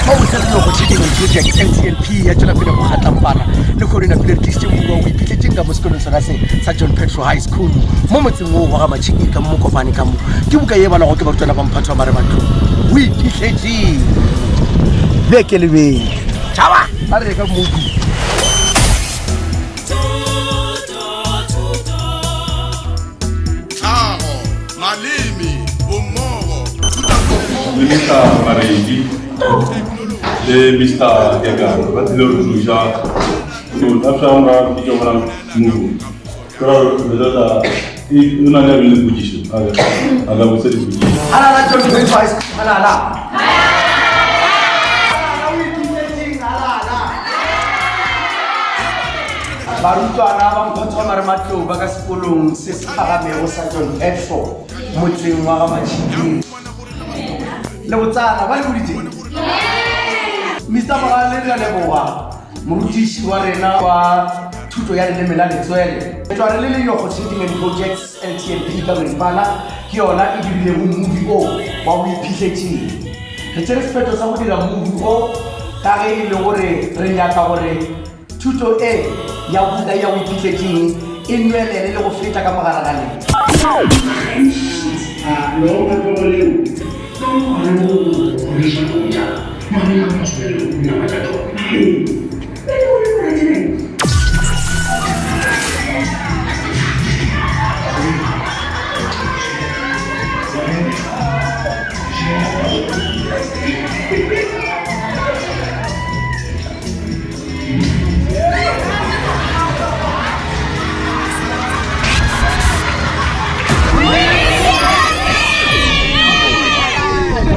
Mabotse re nyoko Cheating and Project NTNP ya tšwela pele go kgatlampana le kgone napile re tlišitše mmu wa o iphitletseng ka mo sekolong sona se sa John Petro High School mo motseng wo wa ga Matšhikeng ka mo Mokopane ka mo ke buka ye balwago ke barutwana ba mphato wa Marematlou o iphitletseng beke le beke tšhaba ba re ka mobu Tlhago, maleme, bommogo, le Mr. Maredi le Mr. Kekana ba tlile go thuša so after ba bitša bona movie ke ra gore o na le le potšišo a ka botsa dipotšišo Halala John Petro High School halala Barutwana ba mphato wa marematlou ba ka sekolong se se phagamego sa John Petro motseng wa ga Matšhiding. Le botsana ba le boditše? Mister Mogale re a leboga morutiši wa rena wa thuto ya leleme la letswele. Tšwa re le Lenyokgo Trading and Projects LTMP ka boripana ke yona e dirilego movie o wa o iphihletšeng. Re tšere sephetho sa go dira movie o ka ge e le gore re nyaka gore Thuto e ya buka ya O Ipihletšeng e nwelele le go feta ka mogare ga lena.